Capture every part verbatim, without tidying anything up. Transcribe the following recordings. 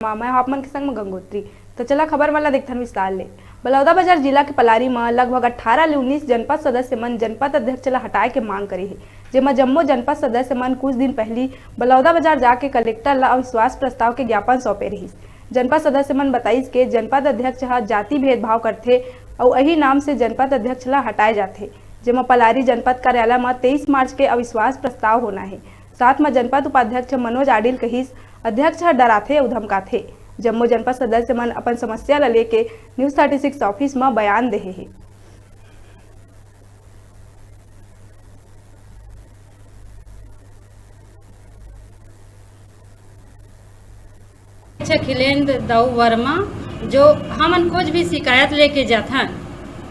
मैं आप मन के संग म गंगोत्री। तो चला खबर मन ला देखथन विस्तार ले। बलौदाबाजार जिला के पलारी म लगभग अठारह ले उन्नीस जनपद सदस्य मन जनपद अध्यक्ष ला हटाए के मांग करे हे, जेमा जम्मो जनपद सदस्य मन कुछ दिन पहिली बलौदाबाजार जाके कलेक्टर ला अविश्वास प्रस्ताव के ज्ञापन सौंपे रिहिस। जनपद सदस्य मन बताइस के जनपद अध्यक्ष ह जाति भेदभाव करथे अउ एही नाम से जनपद अध्यक्ष ला हटाए जाथे, जेमा पलारी जनपद कार्यालय म तेईस मार्च के अविश्वास प्रस्ताव होना हे। साथ म जनपद उपाध्यक्ष मनोज आडिल कहिस, अध्यक्ष ह डराथे अउ धमकाथे। जम्मो जनपद सदस्य मन अपन समस्या ल लेके न्यूज़ थर्टी सिक्स ऑफिस म बयान देहे हे। अच्छा, खिलेंद्र दाऊ वर्मा, जो हमन कुछ भी शिकायत लेके जाथन,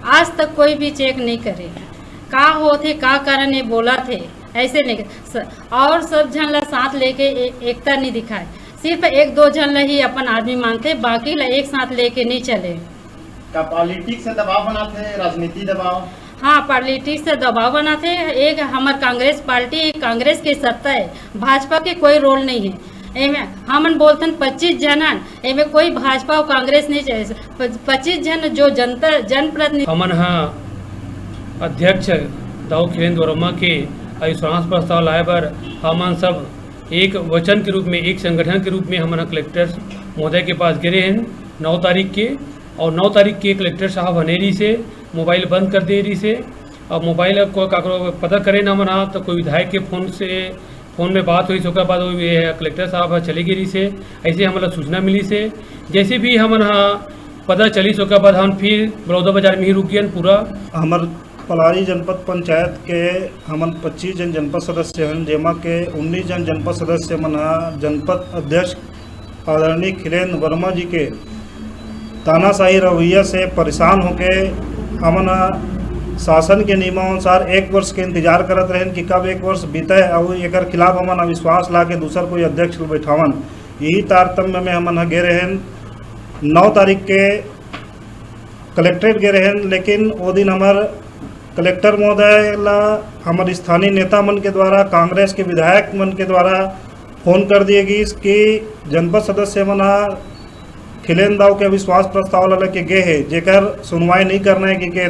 आज तक कोई भी चेक नहीं करे। का होथे, का कारण ये बोला थे, ऐसे नहीं स-, और सब झन ला साथ लेके ए-, एकता नहीं दिखाए। सिर्फ एक दो झन ला ही अपन आदमी मानथे, बाकी ला एक साथ लेके नहीं चले। का पॉलिटिक्स से दबाव बनाथे, राजनीति दबाव? हाँ, पॉलिटिक्स से दबाव बनाथे। एक हमर कांग्रेस पार्टी, कांग्रेस के सत्ता है, भाजपा के कोई रोल नहीं है। एमे हमन बोलथन पच्चीस जन हन, एमे कोई भाजपा और कांग्रेस नहीं चाहिए। प-, पच्चीस जन जो जनता, जनप्रतिनिधि हमन ह अध्यक्ष दाऊ खिलेंद्र वर्मा के अविश्वास प्रस्ताव लाए बर हमन सब एक वचन के रूप में, एक संगठन के रूप में हमन ह कलेक्टर महोदय के पास गे रहेन नौ तारीख के, और नौ तारीख के कलेक्टर साहब ह नहीं रहिसे, मोबाइल बंद कर दे रहिसे। अब मोबाइल को काकरो पता करे ना मन ह, तो कोई विधायक के फोन से, फोन में बात होइस, ओकर बाद वो ये कलेक्टर साहब ह चले गे रहिसे, ऐसे हमन ला सूचना मिलिसे। जैसे भी हमन ह पता चलिस, ओकर बाद हम फिर बलौदा बाजार में ही रुक गेन पूरा। हमर पलारी जनपद पंचायत के हमन पच्चीस जन जनपद सदस्य हन, जेमा के उन्नीस जन जनपद सदस्य मन ह जनपद अध्यक्ष आदरणीय खिलेंद्र वर्मा जी के तानाशाही रवैया से परेशान होके हमन ह शासन के नियमानुसार एक वर्ष के इंतजार करत रहेन कि कब एक वर्ष बीते अउ एकर खिलाफ हमन अविश्वास ला के दूसर कोई अध्यक्ष ल बैठावन। यही तारतम्य में हमन ह गे रहेन नौ तारीख के कलेक्ट्रेट गे रहेन, लेकिन वो दिन हमर कलेक्टर महोदय ला हमर स्थानीय नेता मन के द्वारा, कांग्रेस के विधायक मन के द्वारा फोन कर दिए गिस कि जनपद सदस्य मन ह खिलेन दाऊ के अविश्वास प्रस्ताव ला लेके गे हे, जेकर सुनवाई नहीं करना है, कि के